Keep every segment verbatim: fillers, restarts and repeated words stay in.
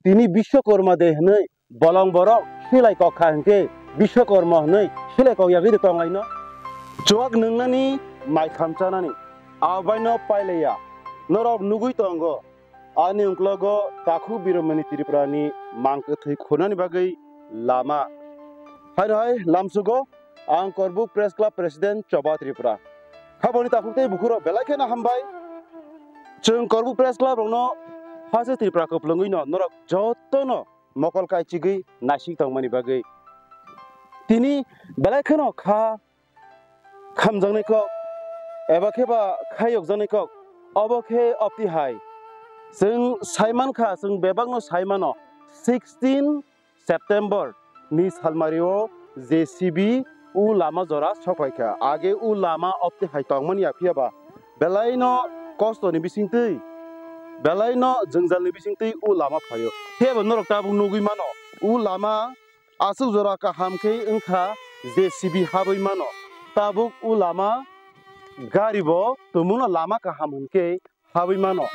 tini Biswakarma de hwnwi bolong borok silai kok kha hwnkhe Biswakarma hwnwi silai kok yagwi de tonglaino. Chuak nwngnani, mai kham chanani, abaino pailaiya norok nugwi tongo. Ani ungklogo Takhuk Biromani Tripurani mang kwthwi khunani bagwi lama. Hai hai lamsugo ang Korbuk Press Club President Choba Tripura. Haboni takhuk tei bukhurok belai kheno hambai. Chwng Korbuk Press Club rokno Haste Tripura kwplwngwi no norok jotono mokol kaichigwi naisik tongmani bagwi. Tini belai kheno kha khamjaknai kok eba khe ba khayokjaknai kok, obo khe opti hai. Chwng sai man kha, chwng bebakno sai mano, sixteen September ni salmario J C B u lama jora sok phai kha. Age u lama opti hai tongmani ya phiya ba belaino kostoni bisingtwi, belaino jwngjalni bisingtwi u lama phaio. Phiya ba norok tabuk nugwi mano, u lama aswk jora kaham khe wngkha, J C B habwi mano. Tabuk u lama gari bo tumungno lama kaham hwnkhe habwi mano.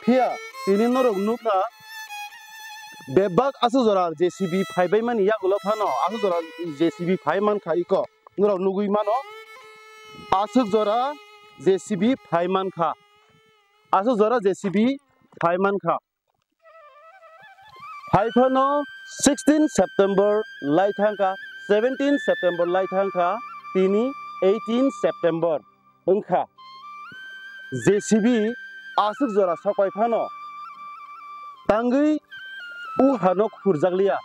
Phiya tini norok nukna bebak aswk jora J C B phaibai mani yagulo phano aswk jora J C B phai mankha iko norok nugwi mano. Aswk jora J C B phai mankha, aswk jora J C B phai mankha. Hai phano sixteen September lai thangkha, seventeen September lai thangkha, tini eighteen September wngkha. J C B aswk jora sopai phano tangwi u hano khurjakliya.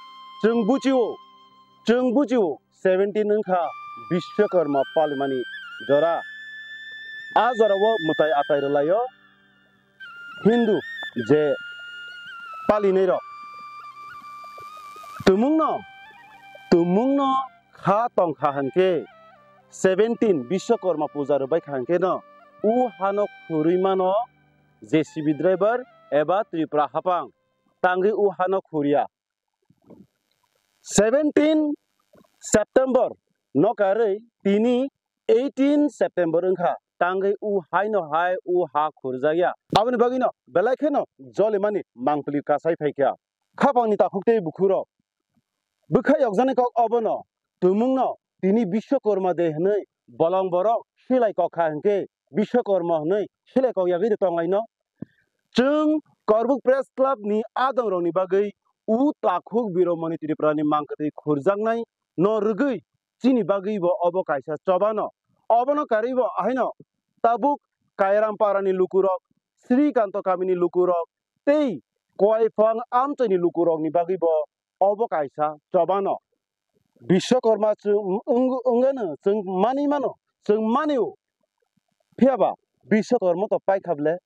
Chwng buchio, chwng buchio seventeen wngkha Biswakarma palimani jora. A jorao mwtai atai rwlaio Hindu je palinai rok. Tumungno, tumungno kha tongkha hwnkhe seventeen Biswakarma puja rwbai kha hwnkhe no u hano khurwi mano J C B driver eba Tripura hapang tangwi u hano khurya. Seventeen September no karwi tini eighteen September wngkha, tangwi u haino hai u ha khurjakya. Aboni bagwino belai kheno jolimani mangpili kasai phaikha. Khapangni takhuk tei bukhurok bwkha yokjaknai kok obono tumungno tini Biswakarma de hwnwi bolong borok silai kok kha hwnkhe Biswakarma hwnwi silai kok yagwi de tonglaino. Chwng Korbuk Press Club ni adongrokni bagwi u Takhuk Biromani Tripurani mangkwtwi khurjaknai no rwgwi chini bagwi bo obo kaisa chobano. Obono karwi bo ahaino tabuk Kairam parani lukurok, Srikanto kamini lukurok tei Koiphang amchaini lukurokni bagwi bo obo kaisa chobano. Biswakarma chwng wng-, wngano chwng manwi mano, chwng manio. Phiya ba Biswakarma to paikha ble.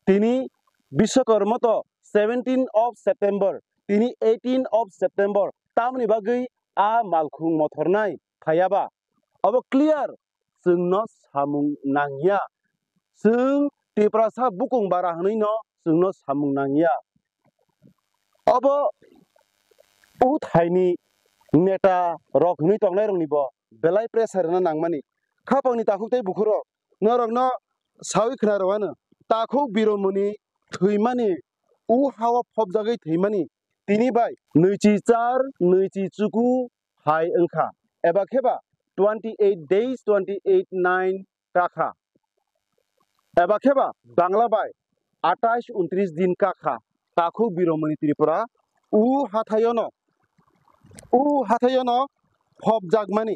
Tini Biswakarma to seventeen of September, tini eighteen of September, tamoni bagwi a malkhung mothornai phaiya ba? Obo clear, chwngno samung nangya. Chwng Tiprasa bukung bara hwnwi no chwngno samung nangya. Obo uthaini neta rok hwnwi tongnai rokni bo belai pressure rwna nangmani. Khapangni takhuk tei bukhurok norokno sawi khna rwano, Takhuk Biromani thwimani, u hao phobjagwi thwimani tini bai nwichi char, nwichi chuku hai wngkha. Eba khe ba twenty eight days, twenty eight nine kakha. Eba khe ba Bangla bai atais untris din kakha. Takhuk Biromani Tripura u hathayono, u hathayono phobjakmani.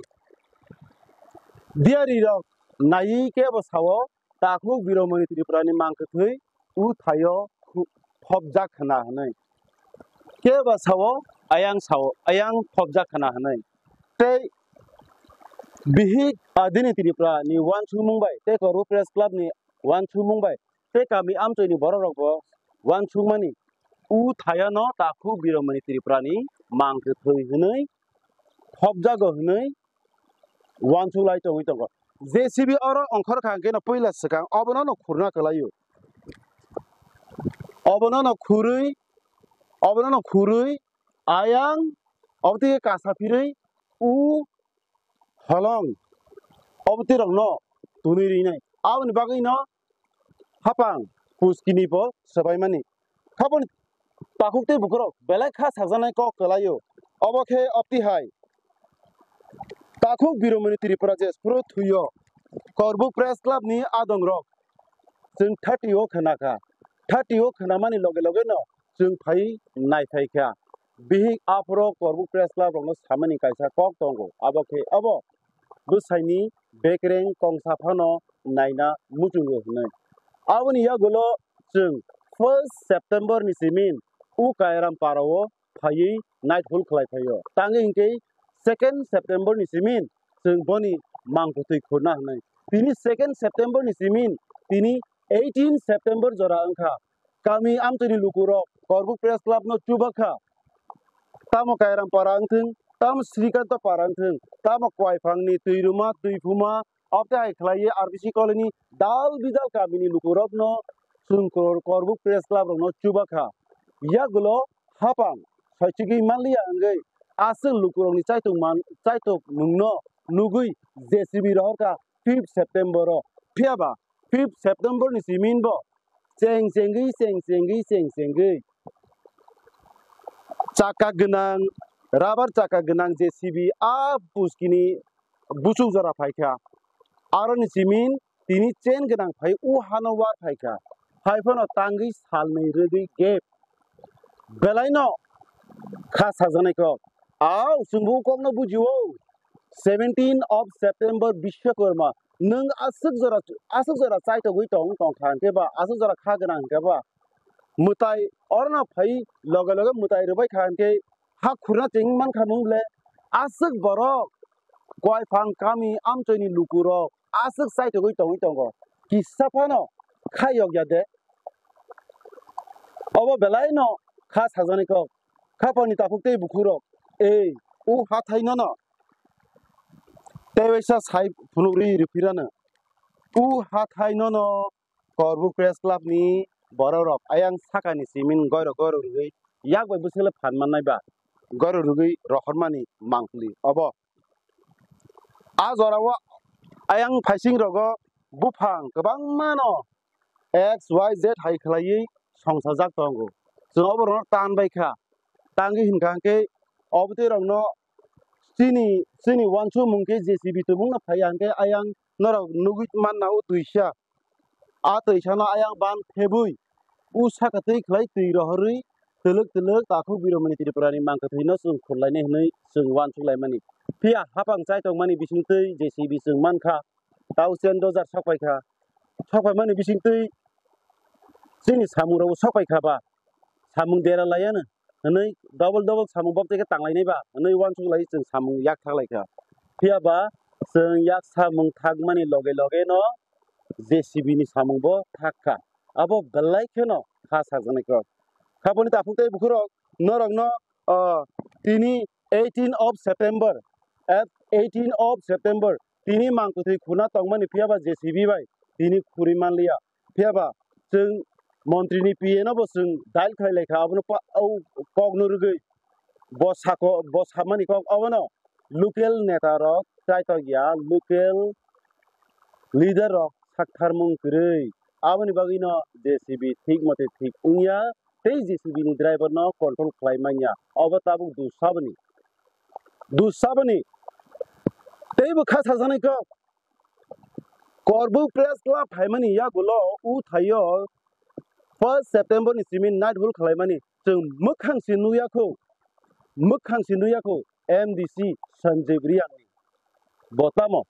Diyari rok naiwi kebo sao, Takhuk Biromani Tripurani mangkwthwi u thaio khu-, phobjak khna hwnwi. Kebo sao, ayang sao, ayang phobjak khna hwnwi. Tei bihik adini Tripura ni uansukmung bai tei Korbuk Press Club ni uansukmung bai tei kami amchoi ni borok rok bo uansukmani, u thaya no Takhuk Biromani Tripura ni mangkwthwi hwnwi phobjago hwnwi uansuk lai tongwi tongo. J C B oro ongkhor kha hwnkhe no puila swkang obono no khurna kwlaio. Obono no khurwi, obono no khurwi ayang obotwi kasa phirwi u holong obotwi rokno tunwi rinai. Aboni bagwi no hapang puskini bo swbaimani. Haboni Takhuk tei bukhurok belai kha sakjaknai kok kwlaio. Obo khe opti hai. Takhuk Biromoni Tripura je phuru thwio. Korbuk Press Club ni adongrok chwng thirty o khna kha. Thirty o khnamani loge loge no chwng phai nai phai kha. Bihik aphuru Korbuk Press Club rokno samani kaisa kok tongo. Abo khe obo bwsaini bekereng kongsa phano naina muchungo hwnwi. Aboni yagulo chwng first September ni simin u Kairam Para o phaiwi night hall khlai phaio. Tangwi hinkhe second September ni simin chwng boni mangkutwi khurna hwnwi. Tini second September ni simin tini eighteen September jora wngkha. Kami amtwini lukurok Korbuk Press Club no chubakha. Tamo Kairam Para wngthwng, tamo Srikanto Para wngthwng, tamo Koiphangni, Twiruma, Twiphuma, obte hai khlaiwi R B C colony dal bidal kamini lukurokno chwng Kor-, Korbuk Press Club rokno chubakha. Yagulo hapang soichigwi manliya wngwi aswk lukurokni chaitok man-, chaitok nwngno nugwi J C B rohorkha fifth September o. Phiyaba fifth September ni simin bo cheng chengwi, cheng chengwi, cheng chengwi chaka gwnang, rubber chaka gwnang J C B a buskini buchuk jora phaikha. Aroni simin tini chain gwnang phai u hano war phaikha. Hai phano tangwi salnwi rwgwi gap. Belaino kha sajaknai kok. Au, chwngbo kokno bujio. Seventeen of September Bishwakarma. Nwng aswk jora, aswk jora chaitogwi tong, tong kha hwnkhe ba, aswk jora kha gwnang hwnkhe ba. Mwtai orono phai loge loge mwtai rwbai kha hwnkhe ha khurna cheng mankha mung le. Aswk borok Koiphang kami amchoini lukurok aswk chaitogwi tongwi tongo. Kisa phano kha yokya de. Obo belaino kha sajaknai kok. Khapangni takhuk tei bukhurok. Ei, u hathai nono tei waisa sai phunukri rwphirano. U hathai nono Korbuk Press Club ni borok rok ayang sakani simin goiro goiro rwgwi yak bai bwswk le phan mannai ba goiro rwgwi rohormani mangpili obo. A jorao ayang phaising rogo buphang kwbangma no X Y Z hai khlaiwi songsajak tongo. Chwng obo rokno tan bai kha. Tangwi hinkha hwnkhe obo twi rokno chini, chini uansukmung khe J C B tongmung no phai ya hwnkhe ayang norok nugwi manna o twisa. A twisano ayang ban thebwi u saka twi khlai twi rohorwi twlwk twlwk takhuk Biromani Tripurani mangkwthwino chwng khurlainai hwnwi chwng uansuk laimani. Phiya hapang chai tongmani bisingtwi J C B chwng mankha, tausen dojar sokpaikha. Sokpaimani bisingtwi chini samungrokbo sokpaikha ba. Samung dera laiya no hwnwi double double samung bok tei khe tanglainai ba hwnwi uansuk lai chwng samung yak thak lai kha. Phiya ba chwng yak samung thakmani loge loge no J C B ni samung bo thak kha. Abo belai kheno kha sajaknai kok. Khaboni takhuk tei bukhurok norokno, ah, tini eighteen of September, at eighteen of September tini mangkwthwi khuna tongmani phiya ba J C B bai tini khurwi manliya. Phiya ba chwng montri ni P A no bo chwng dial khlai lai kha, abono pa-, o kok no rwgwi bo sako, bo samani kok abono local neta rok chaitok ya, local leader rok saktharmung kwrwi. Aboni bagwi no J C B thik mote thik wngya tei J C B ni driver no control khlai manya. Obo tabuk dusaboni, dusaboni teibo kha sajaknai kok. Korbuk Press Club phaimani yagulo u thaio first September ni simi night hall khlaimani chwng mwkhang si nukya kho, mwkhang si nukya kho M D C Sanjib Riyang ni. Bo tamo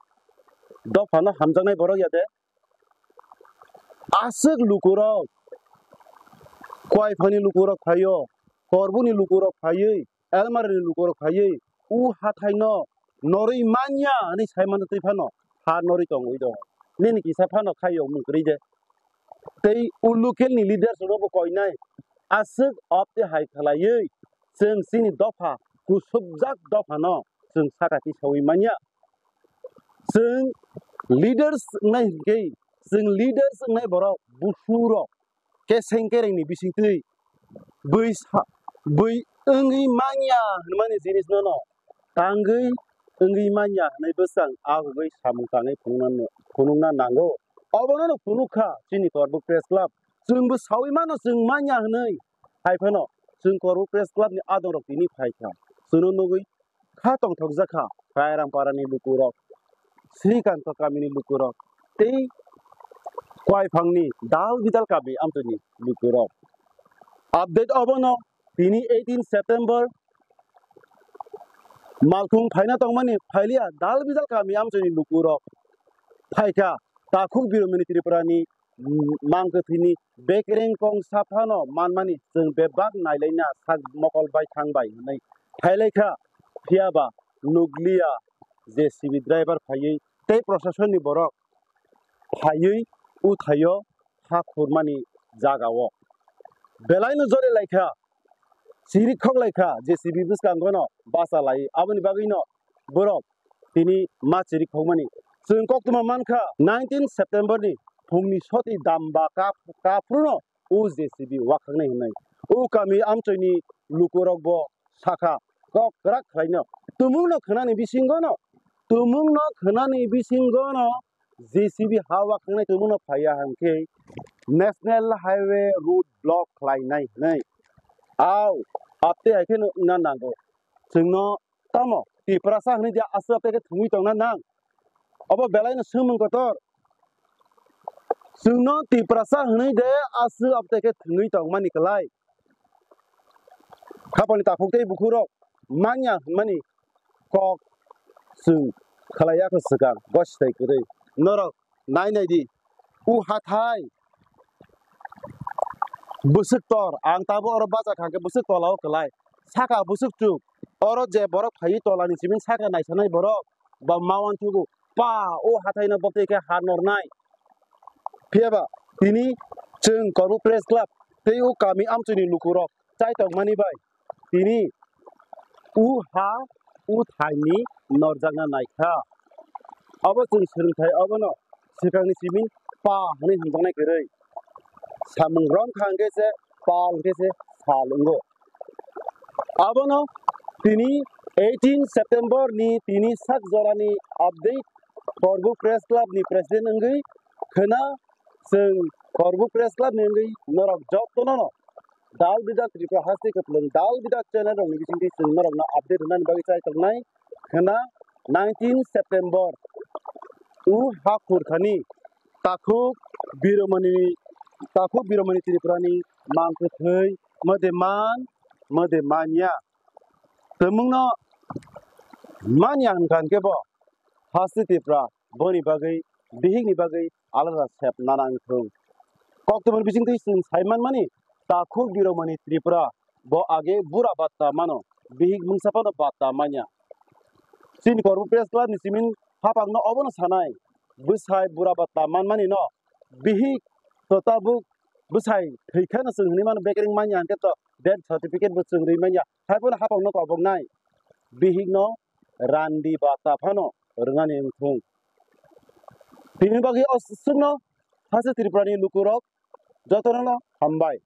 dophano hamjaknai borok ya de? Aswk lukurok, Koiphani lukurok phaio, Korbuni lukurok phaiwi, Elmarani lukurok phaiwi, u hathaino norwi manya hwnwi sai mano twi phano ha norwi tongwi do. Nini kisa phano khaiyokmung kwrwi de. Tei u local ni leaders rokno bo koinai, aswk opte hai khlaiwi chwng chini dopha, kusubjak dophano chwng saka tisaui manya. Chwng leaders wngnai hinkhe, chwng leaders wngnai borok busurok keseng kerengni bisingtwi bui sa-, bui wngwi manya hwnmani jinisnono tangwi wngwi manya hwnwi bwswng agugwi samung tangwi phunukna, phunukna nango. Obono no phunuk kha chini Korbuk Press Club. Chwngbo saui mano chwng manya hwnwi, hai phano chwng Korbuk Press Club ni adongrok tini phaikha. Chwngno nugwi kha tongthokjak kha Kairam parani lukurok, Srikanto kamini lukurok tei Koiphangni Dal Bidal kami amtwini lukurok. Update obono tini eighteen September malkhung phaina tongmani phailiya Dal Bidal kami amtwini lukurok phaikha takhuk Biromani Tripurani mangkwthwini bekereng kong saphano manmani chwng bebak nailaina sak mokol bai thang bai hwnwi phailaikha, phiyaba nukliya J C B driver phaiwi tei proshasonni borok phaiwi uthaio ha khurmani jagao belaino jori laikha, chirik khok laikha J C B bwskangono bacha lai, aboni bagwino borok tini ma chirik khokmani. Chwng koktwma mankha nineteen September ni phungni soti damba kap-, kaphruno o J C B wakhaknai hwnwi. O kami amchoini lukurokbo sakha kok kwrak khlaino. Tumungno khwnani bisingono, tumungno khwnani bisingono J C B ha wakhaknai tumungno phaiya hwnkhe National Highway road block khlainai hwnwi. Au, apte hai kheno wngna nango. Chwngno tamo Tiprasa hwnwi de aswk apte khe thwngwi tongna nang? Obo belaino swngmung kotor. Chwngno Tiprasa hwnwi de aswk apte khe thwngwi tongmani kwlai? Khapangni takhuk tei bukhurok manya hwnmani kok chwng khlaiya kho swkang, bo swtai kwrwi. Norok nai nai di, o hathai bwswk tor, ang tabuk oro bacha kha khe bwswk tola o kwlai, saka bwswk chuk, oro je borok phaiwi tola ni simi saka naisanai borok ba ma uansukgo, pa o hathai no bwtwi khe ha nornai. Phiya ba tini chwng Korbuk Press Club tei o kami amchwini lukurok chai tongmani bai tini o ha o thaini norjakna naikha. Abo chwng swrwngthai obono swkangni simi pa hwnwi hwnjaknai kwrwi. Samung romkha hwnkhe se pa hwnkhe se sal wngo. Abono tini eighteen September ni tini sak jorani update Korbuk Press Club ni president wngwi khwna chwng Korbuk Press Club ni wngwi norok jotono no Dal Bidal Tripura haste kwplwng Dal Bidal channel rokni bisingtwi chwng norokno update rwnani bagwi chai tongnai khwna nineteen September o ha khurkhani takhuk Biromani, takhuk Biromani Tripurani mangkwthwi mode man mode manya. Tumungno manya hwnkha hwnkhe bo haste Tripura boni bagwi, bihikni bagwi alada sep nana wngthung. Koktwmani bisingtwi chwng sai manmani, takhuk Biromani Tripura bo age bura batta mano, bihik mungsa phano batta manya. Chini Korbuk Press Club ni simin hapangno obono sanai, bwsai bura batta manmani no bihik to tabuk bwsai thwi kheno chwng hwnwi mano, bekereng manya hwnkhe to death certificate bo chwng rwi manya, hai phano hapangno koboknai bihikno randi bata phano rwnani wngthung. Tini bagwi o swkno haste Tripurani lukurok jotono no hambai.